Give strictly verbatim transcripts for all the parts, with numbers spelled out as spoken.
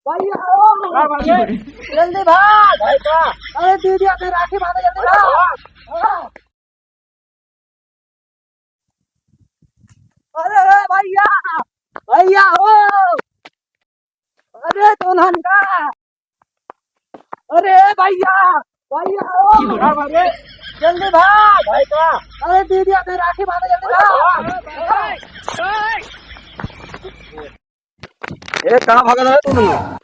भैया हो। का भागे? जल्दी भाग। भाई का? अरे दीदी, अपने राखी बांधे, जल्दी भाग। हाँ। अरे भैया, भैया हो। अरे दुल्हन का। अरे भैया, भैया हो। का भागे? जल्दी भाग। भाई का? अरे दीदी, अपने राखी बांधे, जल्दी भाग। ए, कहाँ भागत है तू लोग?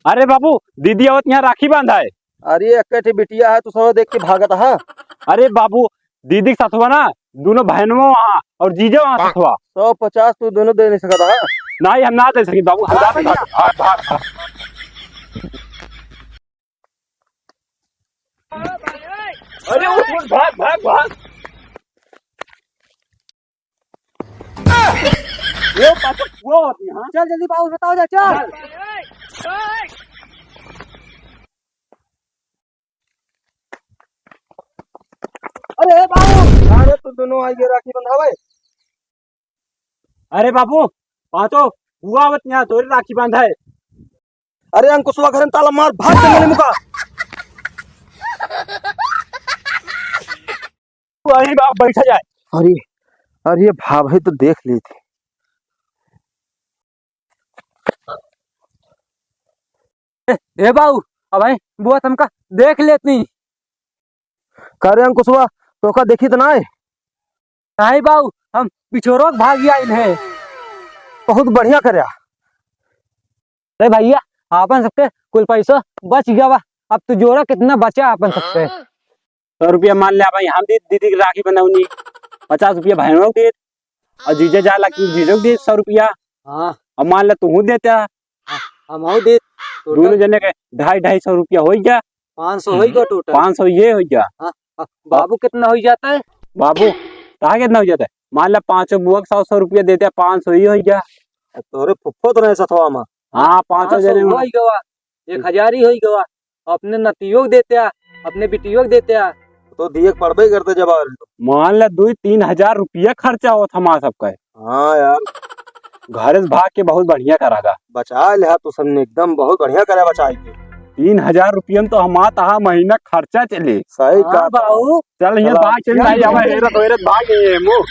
अरे बाबू, दीदी आवत यहाँ राखी बांधा है। अरे, एक ठे बिटिया है, तू सब देख के भागत है। अरे बाबू, दीदी के सथवा ना, दोनों बहनवा वहाँ और जीजा वहाँ सथवा। सौ पचास तू दोनों दे नहीं सकता है। नहीं, हम ना दे सके बाबू, हम ना दे सके। भाग, भाग, भाग। अरे उठ, उठ, भाग, भाग, भाग। ये पाछे कुआ होती है, हाँ? चल जल्दी बाबू, बताओ जा, चल। अरे बाबू, अरे तू दोनों आइए राखी बंधावे। अरे बाबू, पाँचो, बुआ आवत यहाँ तोरे राखी बांधा है। अरे अंकुशवा, घर में ताला मार, भाग जंगली मुका। अरे बाप, बैठा जाए। अरे, अरे भाभी तो देख लेती। ए, ए बाऊ, अब है बुआ तुमका देख लेती। का रे अंकुशवा, तोका देखी त नाय? नाहीं बाऊ, हम बिछोरो के भाग आइन है। बहुत बढ़िया करया। अरे भैया, आपन सबके कुल पैसो बच गवा। अब तू जोड़ा कितना बचा आपन सबके। सौ रुपया मान ले भाई, हम दे दीदी के राखी बनौनी, पचास रुपया बहनों के दे, और जीजा जा लगी जीजो के दे सौ रुपया। हाँ। और मान ले तू देता। हाँ, हम हो दे। दोनों जने के ढाई ढाई सौ रुपया हो गया। पाँच सौ हो गया टोटल। पाँच सौ ये हो गया। हाँ, हाँ, बाबू कितना हो जाता है? बाबू, कहा कितना हो जाता है? मान ले पाँचों बुआ के सौ सौ रुपया देते, पाँच सौ ही हो गया। तोरे फुफ्फो तो रहे सथवा में। हाँ, पाँचों जने हो गवा, एक हजार ही हो गवा। अपने नतियो के देते आ, अपने बिटियो के देते आ। तो दिए के पड़बे करते जब आ रहे तो। मान ले दुई तीन हजार रुपया खर्चा होत हमार सबका। हाँ यार। घरे से भाग के बहुत बढ़िया करागा। बचा लिहा तू सबने, एकदम बहुत बढ़िया करे बचाई के। तीन हजार रुपया में तो हमार तहा महीना खर्चा चले। सही हाँ कहा। बाऊ। चल, यहाँ हाँ। भाग चल, भाई, अब हेरत हेरत भाग गए मु।